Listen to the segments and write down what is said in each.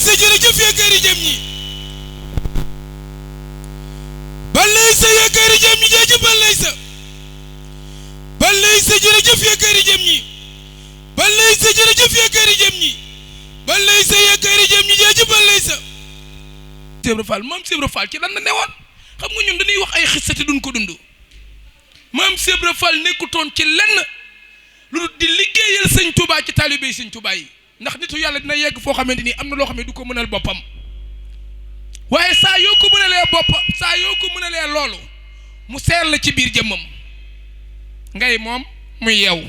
Ayuesa jërëjëf Yakari Diam Gni Balla Ayuesa Yakari Diam Gni jërëjëf Balla Ayuesa jërëjëf Yakari Diam Gni Balla Ayuesa jërëjëf Yakari Diam Gni Balla Ayuesa Yakari Diam Gni jërëjëf Balla Ayuesa Sibra Fall maam Sibra Fall ci lan la newoon xam nga ñun dañuy wax ay xissati duñ ko dund maam Sibra Fall nekkutoon ci lenn lu di liggéeyal sëñ Touba ci taalibe sëñ Touba yi ndax nitu yàlla dina yegg foo xamante ni am na loo xam ne du ko mënal boppam waaye saa yoo ko mënalee loolu mu seer la ci biir jëmmam ngay moom muy yeew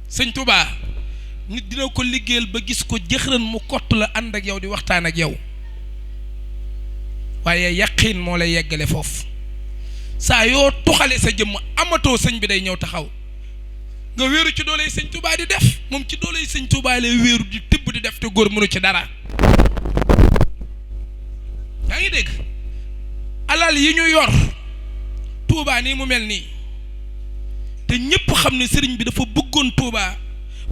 sëñ Touba nit dina ko liggéeyal ba gis ko jëxëran mu kott la ànd ak yow di waxtaan ak yow waaye yaqiin moo lay yeggale foofu saa yoo tuxale sa jëmm amatoo sëñ bi day ñëw taxaw nga wéeru ci dooley sëñ Touba di def moom ci dooley sëñ Touba lay wéeru di tibb di def te góor mënu ci dara yaa ngi dégg alal yi ñu yor Touba nii mu mel nii te ñëpp xam ne sëriñ bi dafa bëggoon Touba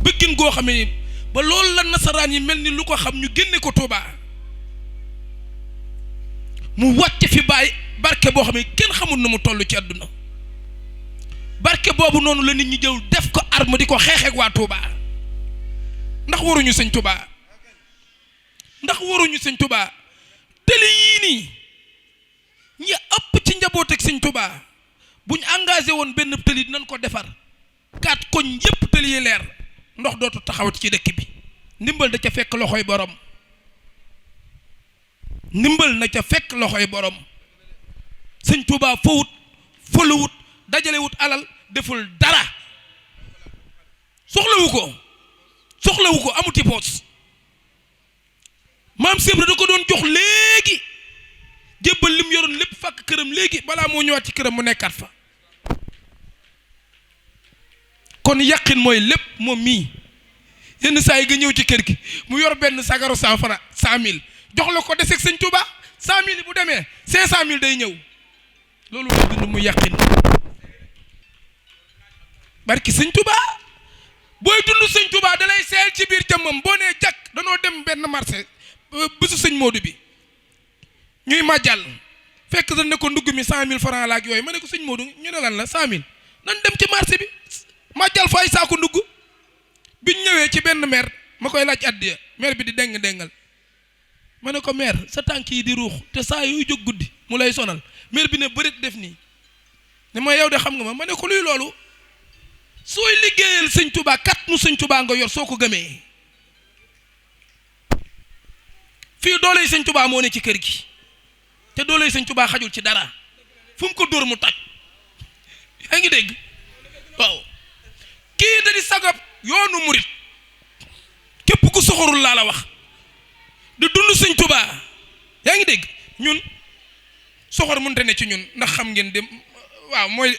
bëggin goo xam ne ba loolu la nasaraan yi mel ni lu ko xam ñu génne ko Touba mu wàcc fi bàyyi barke boo xam ne kenn xamul na mu toll ci àdduna barke boobu noonu la nit ñi jël def ko arme di ko xeexeek waa Touba ndax waruñu sëñ Touba tëli yii nii ñi ëpp ci njaboot ak sëñ Touba buñ engagé woon benn tëli dinañ ko defar 4 koñ yépp tëli yi leer ndox dootu taxawati ci dëkk bi ndimbal da ca fekk loxoy borom sëñ Touba fawut foluwut dajalewut alal deful dara soxlawu ko amuti poos maam Sibra da ko doon jox léegi jébbal lim yoroon lépp fàkk këram léegi balaa moo ñëwaat ci këram mu nekkaat fa kon yàqin mooy lépp moom mii yenn saa yi nga ñëw ci kër gi mu yor benn sagaru 100 francs 100 000 jox la ko deseeg sëñ Touba 100 000 bu demee 500 000 day ñëw loolu la dund mu yàqin barki sëñ Touba booy dund sëñ Touba dalay seel ci biir jëmmam boo nee jàkk danoo dem benn marché bésu sëñ Modou bi ñuy màjjal fekk dañ ne ko ndugg mi 100 000 francs la ak yooyu ma ne ko sëñ Modou ñu ne lan la 100 000 nan dem ci marché bi màjjal fa ay saako ndugg biñ ñëwee ci benn maire ma koy laaj addiya maire bi di dengal ma ne ko maire sa tànk yi di ruux te saa yooyu jóg guddi mu lay sonal maire bi ne bërit def nii ne ma yow de xam nga ma ne ko luy loolu sooy liggéeyal sëñ Touba kat mu sëñ Touba nga yor soo ko gëmee fii dooley sëñ Touba moo ne ci kër gi te dooley sëñ Touba xajul ci dara fu mu ko dóor mu toj yaa ngi dégg waaw kii da di sagab yoonu murit képp ku soxorul laa la wax di dund sëñ Touba yaa ngi dégg ñun soxor mënta ne ci ñun ndax xam ngeen dem waaw mooy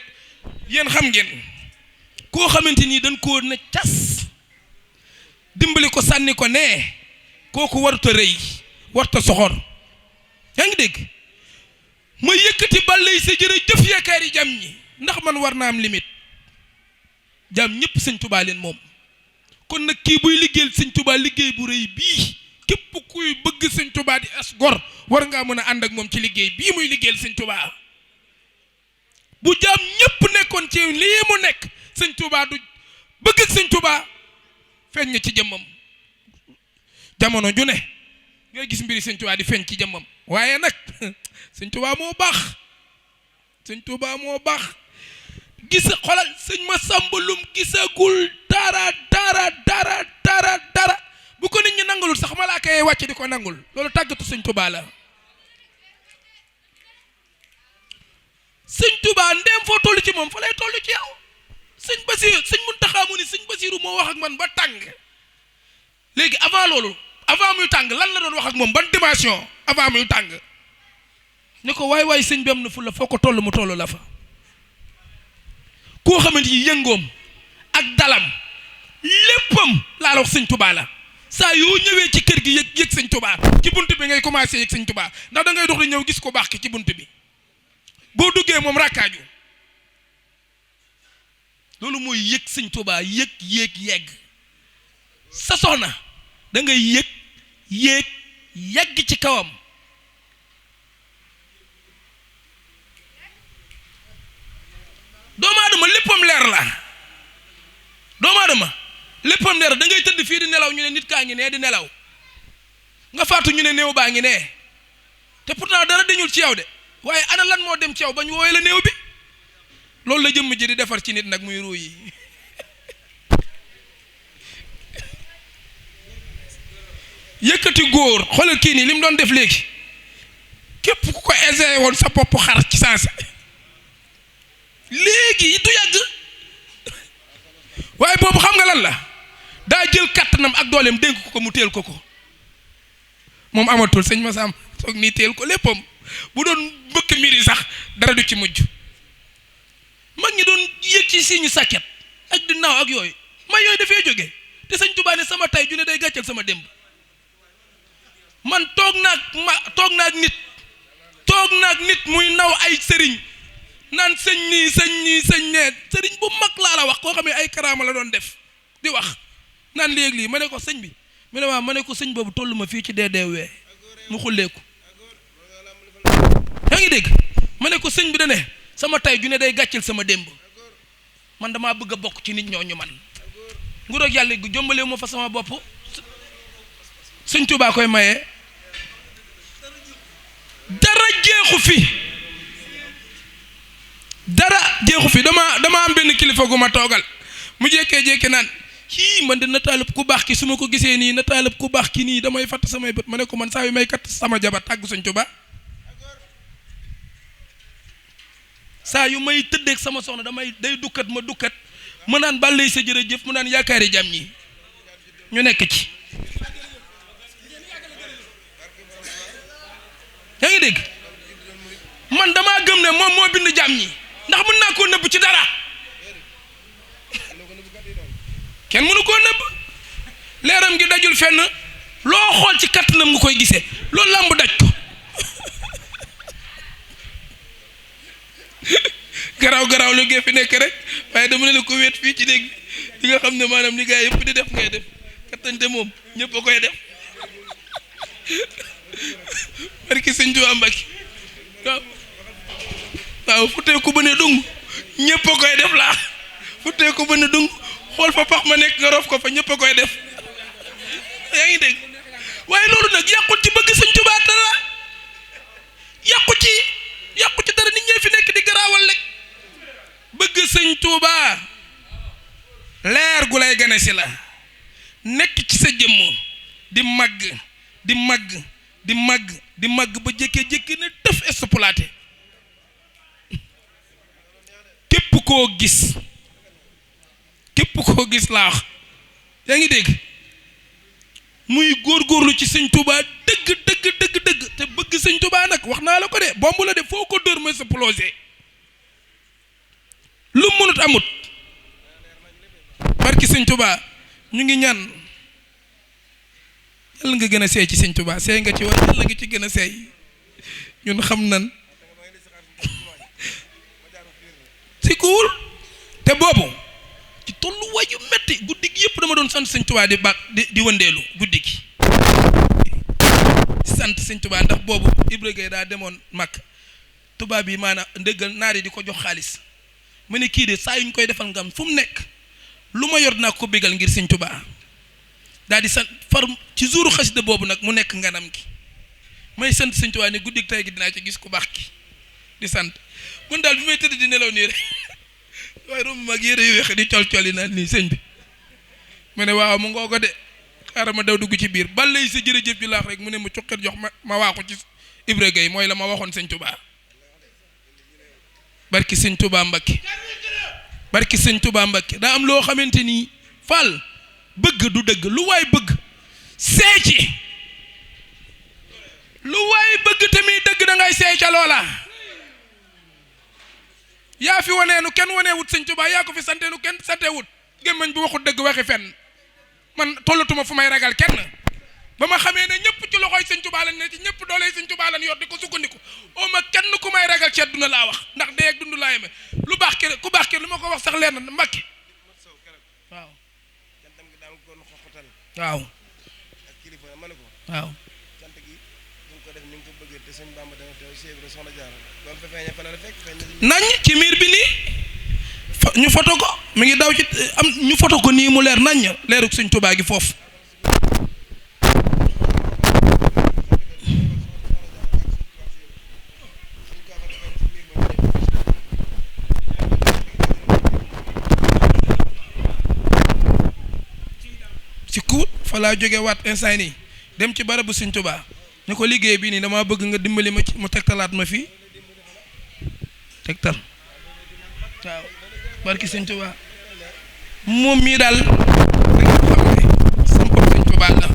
yéen xam ngeen koo xamante ni dañ koo na cas dimbali ko sànni ko nee kooku warut a rëy warut a soxor yaa ngi dégg ma yëkkati Balla Ayuesa jërëjëf Yakari Diam Gni ndax man war naa am limite jaam ñëpp sëñ Touba leen moom kon nag kii buy liggéeyal sëñ Touba liggéey bu rëy bii képp kuy bëgg sëñ Touba di as gor war ngaa mën a ànd ak moom ci liggéey bii muy liggéeyal sëñ Touba bu jaam ñëpp nekkoon ci lii mu nekk sëñ Touba du bëgg ak sëñ Touba feeñ na ci jëmmam jamono ju ne ngay gis mbiri sëñ Touba di feeñ ci jëmmam waaye nag sëñ Touba moo baax gis xolal sëñ ma sàmbalum gisagul dara bu ko nit ñi nangulul sax malaaka yi wàcc di ko nangul loolu tàggatu sëñ Touba la sëñ Touba ndéem foo toll ci moom fa lay toll ci yow sëñ Basiru sëñ Muntaxa mu ni sëñ Basiru moo wax ak man ba tàng léegi avant muy tàng lan la doon wax ak moom ban dimension avant muy tàng ne ko waay sëñ bi am na fu la foo ko toll mu toll la fa koo xamante ni yëngoom ak dalam léppam laa la wax sëñ Touba la saa yoo ñëwee ci kër gi yëg sëñ Touba ci bunt bi ngay commencé yëg sëñ Touba ndax da ngay dox di ñëw gis ko baax ki ci bunt bi boo duggee moom rakkaaju loolu mooy yëg sëñ Touba yëg yegg sa soxna da ngay yëg yéeg yàgg ci kawam doomu aadama léppam leer la doomu aadama léppam leer da ngay tëdd fii di nelaw ñu ne nit kaa ngi nee di nelaw nga faatu ñu ne néew baa ngi nee te pourtant dara dañul ci yow de waaye ana lan moo dem ci yow bañ wooye la néew bi loolu la jëmm ji di defar ci nit nag muy ruu yi yëkkati góor xoolal kii nii li mu doon def léegi képp ku ko essayé woon sa bopp xar ci saasa léegi du yàgg waaye boobu xam nga lan la daa jël kattanam ak dooleem dénk ko mu teel ko moom amatul sëñ Massam soog nii teel ko léppam bu doon mbëkk mbiri sax dara du ci mujj mag ñi doon yëg ci si ñu sàkket ak di naaw ak yooyu may yooyu dafay jóge te sëñ Tuubaa ne sama tay ju ne day gàccal sama démb man toog naag nit muy naw ay sëriñ naan sëñ nii sëriñ bu mag laa la wax koo xam ne ay karaama la doon def di wax naan léegi lii ma ne ko sëñ bi mu ne waaw ma ne ko sëñ boobu tollu ma fii ci deedeewee mu xulleeku yaa ngi dégg ma ne ko sëñ bi da ne sama tay ju ne day gàcceel sama démb man damaa bëgg a bokk ci nit ñooñu man nguur ak yàlla gu jombalewu ma fa sama bopp sëñ Tuubaa koy maye dara jeexu fi dama am benn kilifa gu ma toogal mu jékkee naan kii man de nataalub ku baax ki su ma ko gisee nii nataalub ku baax ki nii damay fatt samay bët ma ne ko man saa yu may kat sama jabar tàggu sëñ Tuubaa saa yu may tëddeeg sama soxna day dukkat mu naan bàllay sa jërëjëf mu naan yaakaari jàmm ñi ñu nekk ci yaa ngi dégg man damaa gëm ne moom moo bind jàmm ñi ndax mën naa koo nëbb ci dara kenn mënu koo nëbb leeram gi dajul fenn loo xool ci kattanam nga koy gisee loolu làmb daj ko garaaw lu gee fi nekk rek waaye dama ne la ko wéet fii ci dégg di nga xam ne maanaam ni gaa yëpp di def ngay def kattante moom ñëpp a koy def barki sëñ Tuubaa Mbàkke waaw futteeku ba ne dung ñëpp a koy def laa futteeku ba ne dung xool fa pax ma nekk nga rof ko fa ñëpp a koy def yaa ngi dégg waaye loolu nag yàqul ci bëgg sëñ Tuubaa dara yàqu ci dara nit ñee fi nekk di garaawal rek bëgg sëñ Tuubaa leer gu lay gane si la nekk ci sa jëmm di màgg ba jékkee ne tëf exploité képp koo gis laa wax yaa ngi dégg muy góorgóorlu ci sëñ Tuubaa dëgg te bëgg sëñ Tuubaa nag wax naa la ko de bomb la de foo ko dóor mooy sa plongé lu mënut amut barki sëñ Tuubaa ñu ngi ñaan yàlla nga gën a seey ci sëñ Tuubaa seey nga ci war yàlla nga ci gën a seey ñun xam nan si kuul te boobu ci tolluwaay yu metti guddi gi yëpp dama doon sant sëñ Tuubaa di wëndeelu guddi gi sant sëñ Tuubaa ndax boobu Ibra Gueye daa demoon mag tubaab yi maanaam ndëggal naar yi di ko jox xaalis mu ne kii de saa yu ñu koy defal ngam fu mu nekk lu ma yor naa ko bégal ngir sëñ Tuubaa daal di sant far ci jouru xasida boobu nag mu nekk nganam gi may sant sëñ Tuubaa ne guddi tey gi dinaa ci gis ku baax ki di sant mun daal bi may tëdd di nelaw nii rek waaye romb mag yére yu weex di col yi naan nii sëñ bi mu ne waaw mu ngoo ko de xaaral ma daw dugg ci biir balay sa jërëjëf ji laax rek mu ne mu cuqet jox ma waaxu ci Ibra Gueye mooy la ma waxoon sëñ Tuubaa barki sëñ Tuubaa Mbakke daa am loo xamante ni Fall bëgg du dëgg lu waay bëgg seeci lu waay bëgg tamit dëgg da ngay seey ca loola yaa fi waneenu kenn waneewut sëñ Tuubaa yaa ko fi santeenu kenn santewut gémmañ bu waxut dëgg waxi fenn man tollatuma fu may ragal kenn ba ma xamee ne ñëpp ci loxoy sëñ Tuubaa lañ ne ci ñëpp dooley sëñ Tuubaa lañ yor di ko sukkandiku oo ma kenn ku may ragal ci àdduna laa wax ndax dee ak dund laa yeme lu baax ke ku baax ke lu ma ko wax sax leer na Mbàkke waaw waaw nañ ci miir bi nii ñu foto ko mi ngi daw ci am ñu foto ko nii mu leer nañ leeruk Sëñ Tuubaa gi foofu si ku fa laa jóge waat instant nii dem ci barabu Sëñ Tuubaa ñu ko liggéey bii nii dama bëgg nga dimbali ma ci mu tegtalaat ma fii tegtal waaw barki Sëñ Tuubaa moom mii daal sam bopp Sëñ Tuubaa la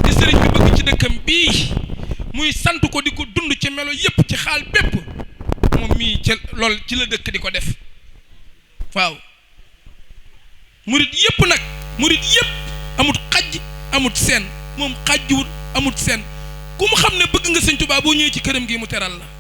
di sëriñ bi bëgg ci dëkkam bii muy sant ko di ko dund ci melo yépp ci xaal bépp moom mii ci lool ci la dëkk di ko def waaw murit yépp nag murit yépp amut xajj amut seen moom xajjuwut amut seen ku mu xam ne bëgg nga Sëñ Tuubaa boo ñëwee ci këram gi mu teral la